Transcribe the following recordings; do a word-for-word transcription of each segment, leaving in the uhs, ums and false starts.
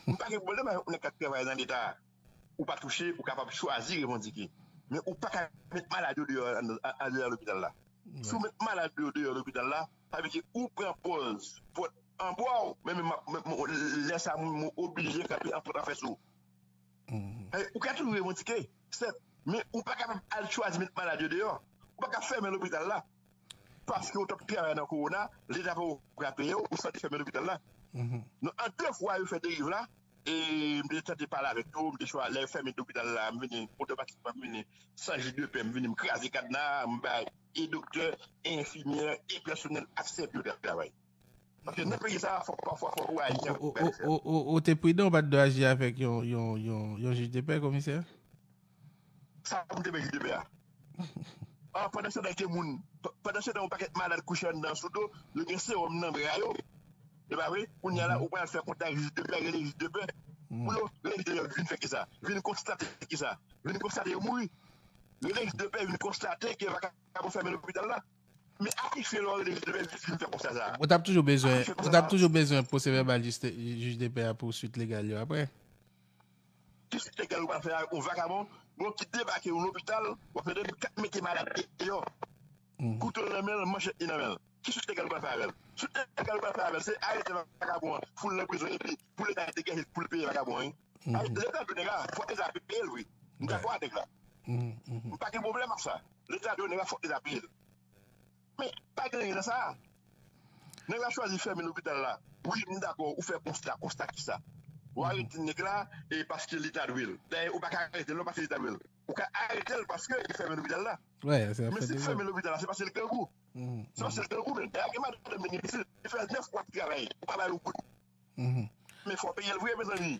M pa gen pwoblèm avèk moun k ap travay nan Leta. Ou pa touche, ou kapab chwazi revandike. Men ou pa ka met malad yo deyò an, an, an, deyò lopital la. Si w met malad yo deyò lopital la, sa vle di ou pran pòz pòt anba w, men, men, men, men lè sa a, m oblije kanpe an pòt anfès ou. Ou ka toujou revandike, sèt, men ou pa kapab al chwazi met malad yo deyò. Ou pa ka fèmen lopital la. Paske ou t ap travay nan kowona, Leta pa ka peye w, ou santi fèmen lopital la. Non, an de fwa yo fè deriv la, e m te tante pale avèk yo, m te chwa, lè yo fèmen lopital la, m vini, otomatikman m vini, san jij de pè, m vini, m kraze kadna a, m bay e doktè, e enfimyè, e pèsonèl aksè pou yo travay. Paske nan peyi sa a, fòk pafwa, fòk ou aji avèk pè. Ou te pridan, ou pa t dwe aji avèk yon, yon, yon, yon jij de pè, komisè? Sa pou m te bay jij de pè a. An, pandan se tan gen moun, pandan se tan yon pakèt malad kouche anndan sou do, yo gen sewòm nan bra yo. E pa vre? Kounye a la, ou pral fè kontak jij de pè, rele jij de pè. Pou yo, rele jij de pè vin fè kisa? Vin konstate kisa? Vin konstate yo mouri. Rele jij de pè vin konstate ke vakabon fèmen lopital la. Men a ki fen lè w rele jij de pè vin fè konstat sa a? Ou t ap toujou bezwen, ou t ap toujou bezwen pwosevèbal jij de pè a pou swit legal yo apre. Ki swit legal ou pral fè avèk yon vakabon, bon, ki debake yon lopital, w ap tande k ap mete malad deyò. Kouto nan men l, manchèt li nan men l. Ki swit legal ou pral fè avè l? Swit legal ou pral fè avè l, se arete vakabon an, fout l nan prizon, epi pou Leta degaje l pou l peye vakabon an, wi. Leta dwe nèg la, fòk Leta peye l, wi. M dakò ak nèg la. M pa gen pwoblèm ak sa. Leta dwe nèg la, fòk Leta peye l. Men, pa gen anyen nan sa. Nèg la chwazi fèmen lopital la. Wi, m dakò, ou fè konsta, konsta kisa? Ou arete nèg la, e paske Leta dwe l. Dayè, ou pa ka arete l non paske Leta dwe l. Ou ka arete l paske li fèmen lopital la. Men si fèmen lopital la, se paske l grangou. Se paske l grangou, men dayè gen madanm li gen pitit, li fè nèf mwa travay, ou pa ba l yon goud. Men fò peye l vre, mezanmi.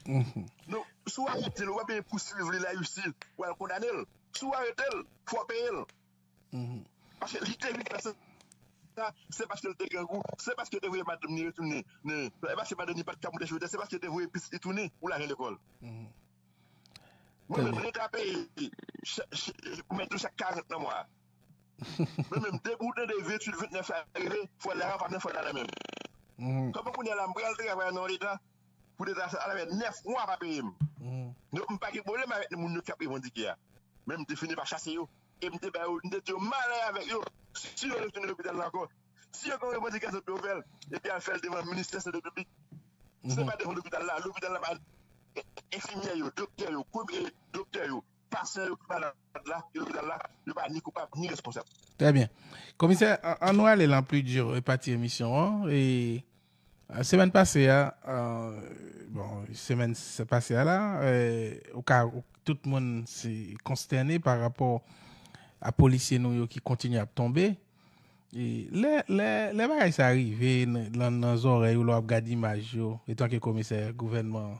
Donk, si w arete l, ou pa byen pouswiv li lajistis, ou al kondane l. Si w arete l, fò peye l. Paske li te vin fè sa, se paske l te grangou, se paske l te voye madanm li retounen, e paske madanm li pa t ka moute sou wotè, se paske l te voye pitit li tounen pou lajan lekòl. Mwen menm, Leta peye, mwen tou chak karant nan mwa. Mwen menm, depi w tande venntuit, vennèf sa rive, fò lajan pa nan, fò lajan menm. Kòman kounye a la, m pral travay nan yon Leta, pou Leta sa, sa fè nèf mwa pa peye m. Donk, m pa gen pwoblèm avèk moun yo k ap revandike a. Men m te fini pa chase yo. E m te ba yo, m te di yo m alèz avèk yo. Si yo retounen lopital la ankò, si yo gen revandikasyon pou yo fè l, epi al fè l devan ministè sante piblik. Se pa devan lopital la. Lopital la pa enfimyè yo, doktè yo, premye doktè yo, pasyan yo ki malad la, ki lopital la, yo pa ni koupab ni responsab. Trè byen. Komisè, an nou ale lan pli di pati emisyon an. E Semèn pase a, bon, semèn pase a la, ou ka, tout moun se konstène pa rapò a polisye nou yo ki kontinye ap tonbe. E lè, lè, lè bagay sa rive nan, nan zòrèy ou, lè w ap gade imaj yo, etanke komisè gouvènman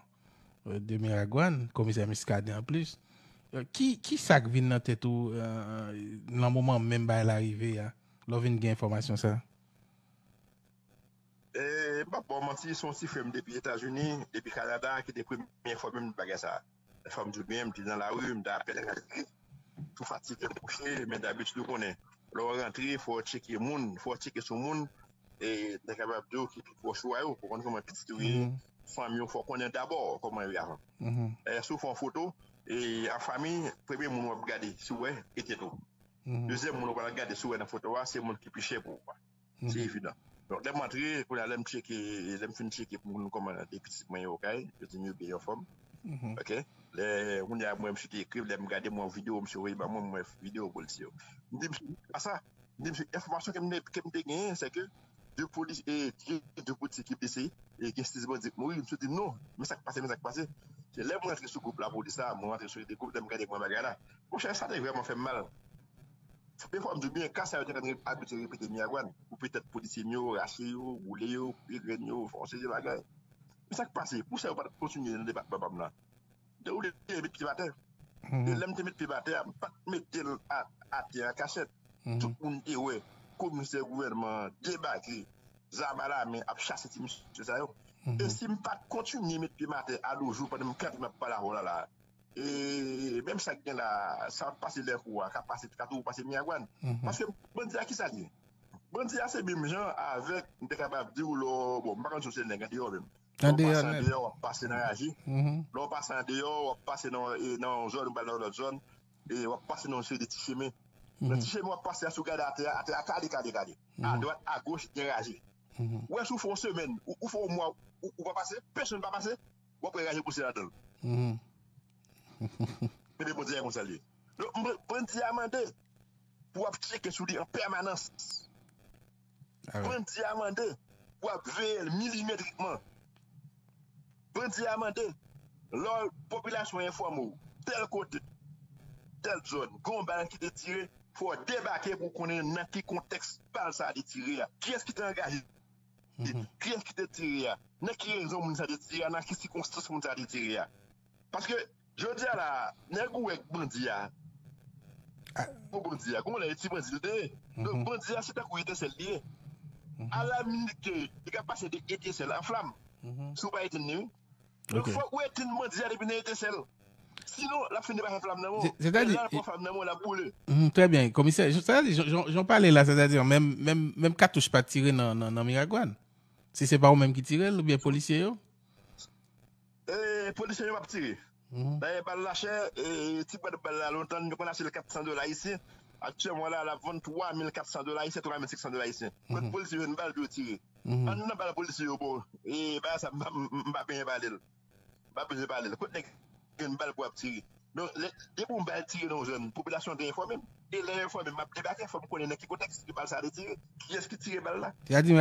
de Miragwàn, komisè Muscadin anplis, ki, ki sa k vin nan tèt ou nan moman menm bagay la rive a, lè w vin gen enfòmasyon sa? E, m p ap ba w manti, se yon ti frè m depi Etazini, depi Kanada, ki te premye enfòme m de bagay sa a. Fò m di w byen, m te nan lari, m te apèn rantre. Tou fatige, m kouche, men dabitid ou konnen, lè w rantre, fò w tcheke moun, fò w tcheke sou moun, e, m ta kapab di w ki pi pwòch ou a yo, pou w konn kòman pitit ou ye, fanmi w, fò w konnen dabò kòman yo ye avan. E, si w fè yon foto, e, an fanmi, premye moun w ap gade, si w wè, e tèt ou. Dezyèm moun w pral gade, si w wè nan foto a, se moun ki pi chè pou ou a. Se evidan. Donk, lè m antre, kounye a, lè m tcheke, lè m fin tcheke pou m konn kòman de pitit mwen yo kay, yo di m yo byen, yo anfòm. Oke? Lè, kounye a, mwen, misye te ekri, lè m gade, mwen, videyo, misye voye ban mwen, mwen, videyo polisye yo. M di, misye, pa sa. M di, misye, enfòmasyon ke m te, ke m te genyen, se ke de polis, e, gen de polisye ki blese, e gen sis bandi ki mouri. Misye di m, non, men sa k pase, men sa k pase. Se lè m rantre sou gwoup lapolis la, mwen rantre sou de gwoup, lè m gade mwen bagay la. Monchè, sa te vrèman fè m mal. Defwa m di w byen, ka sa yo te konn abitye repete Miragwàn, koupe tèt polisye m yo, rache yo, boule yo, koupe grenn yo, fè yon seri de bagay. Men sa k pase, pou sa yo pa t kontinye nan depatman pa m nan? Depi w te met pye m atè. E lè m te met pye m atè a, m pa t mete l a, atè an kachèt. Tout moun te wè komisè gouvènman an debake, zam alamen, ap chase ti mesye sa yo. E si m pa t kontinye met pye m atè a de jou pandan m kanpe m ap pale avè w la, la, E menm sa k gen la, sa ap pase Lèkou a, k ap pase, ka toujou pase Miragwàn. Paske bandi a, kisa l ye? Bandi a se menm jan avèk, m te kapab di w, lò, bon, m pa konn si w se nèg andeyò menm. Lè w pase andeyò, w ap pase nan raje. Lè w pase andeyò, w ap pase nan, e, nan yon zòn, ou pral nan yon lòt zòn. E w ap pase nan yon seri de ti chemen. Nan ti chemen w ap pase a, si w gade atè a, atè a kale, kale, kale. Adwat, agoch, gen raje. Ou wè, si w fè yon semèn, ou, ou fè yon mwa, ou, ou pa pase, pèsonn pa pase, w ap wè raje pouse ladan l. Ebyen, Bondye a konsa l ye. Donk, m, bandi a mande pou w ap tcheke sou li an pèmanans. Bandi a mande pou w ap veye l milimetrikman. Bandi a mande, lè popilasyon enfòme w, tèl kote, tèl zòn, gen yon bal ki te tire, fò w debake pou w konnen nan ki kontèks bal sa a te tire a. Kiyès ki te angaje? Kiyès ki te tire a? Nan ki rezon moun sa te tire a? Nan ki sikonstans moun sa te tire a? Paske, jodi a la, nèg ou wè k bandi a, gwo bandi a, gon lè e ti bandi l te ye. Donk, bandi a, se tankou etensèl li ye. Alaminit ke li ka pase de etensèl an flam, si w pa etenn li, wi. Donk, fòk ou etenn bandi a depi nan etensèl. Sinon, l ap fini pa fè flam nan men w. Sètadi, lè l pran flam nan men w, l ap boule. Trè byen, komisè. Sètadi, jan, jan, jan w pale la, sètadi, menm, menm, menm katouch pa tire nan, nan, nan Miragwàn. Si se pa ou menm ki tire l, oubyen polisye yo? E, polisye yo p ap tire. Dayè, bal la chè, e, ti bwat bal la lontan, nou konn achte l kat san dola ayisyen. Aktyèlman la, l ap vann twa mil kat san dola ayisyen, twa mil senk san dola ayisyen. Kot polisye yo jwenn bal pou yo tire? Ann nan bal polisye yo, bon, e, bagay sa, m pa, m, m pa benyen pale l. M pa bezwen pale l. Kot nèg jwenn bal pou ap tire? Donk, lè, depi yon bal tire nan yon zòn, popilasyon te enfòme m. E lè yo enfòme m, m ap debake, fò m konnen nan ki kontèks ke bal sa a te tire. Kiyès ki tire bal la? Sètadi,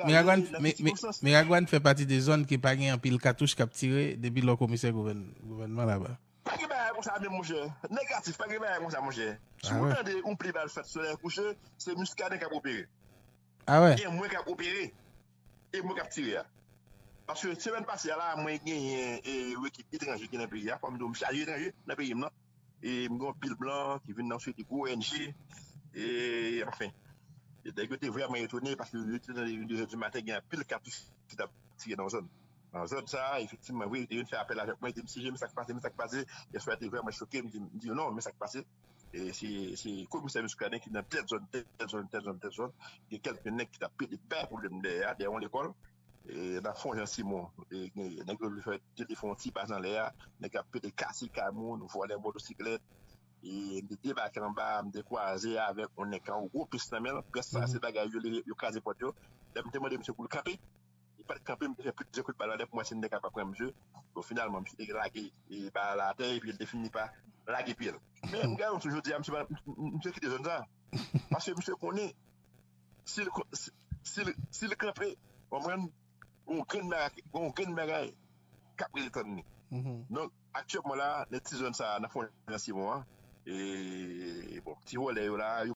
Miragwàn, Miragwàn fè pati de zòn ke pa gen anpil katouch k ap tire depi lò komisè gouvèn-, gouvènman la ba. Pa gen bagay konsa menm, monchè. Negatif, pa gen bagay konsa, monchè. Si w tande yon pli bal fèt solèy kouche, se Muscadin k ap opere. Gen mwen k ap opere. E mwen k ap tire a. Paske semèn pase a la, mwen genyen, e, yon ekip etranje ki nan peyi a. Fò m di w, m chaje etranje nan peyi m nan. E m gen yon pil blan ki vin nan seri de gwo O N G. E, anfen. E nèg yo te vrèman etone paske yo te tande de zè di maten, gen anpil katouch ki t ap tire nan zòn. Nan zòn sa a, efektivman, wi, yo te vin fè apèl avèk mwen, yo te di m, "Sijè, men sa k pase, men sa k pase." Yèswa, yo te vrèman choke, m di, m di yo, "Non, men sa k pase." E se, se komisè Muscadin ki nan tèl zòn, tèl zòn, tèl zòn, tèl zòn. Gen kèlke nèg ki t ap pede bay pwoblèm dèyè a, dèyè yon lekòl. E nan fon Jan Simon, e, nèg yo fè, te fè yon ti baz anlè a, nèg ap pede kase kay moun, vòlè motosiklèt. E m te debake anba, m te kwaze avèk yon nèg ki gen yon gwo pis nan men l, prèske se bagay yo, yo kraze pòt yo. Lè m te mande misye pou l kanpe, li pa t kanpe, m te fè plizyè kout bal anlè pou m wè si m te ka pa pran misye. Bon, finalman, misye te lage, e, bal la atè, epi l te fini pa lage pye l. Men m gade misye jodi a, misye pa, misye kite zòn sa. Paske misye konnen, si l, si, si l, si l kanpe, w konprann, gon grenn bagay, gon grenn bagay k ap rete tann li. Donk, aktyèlman la, nan ti zòn sa a, nan fon Jan Simon an, e, bon, ti vòlè yo la, yo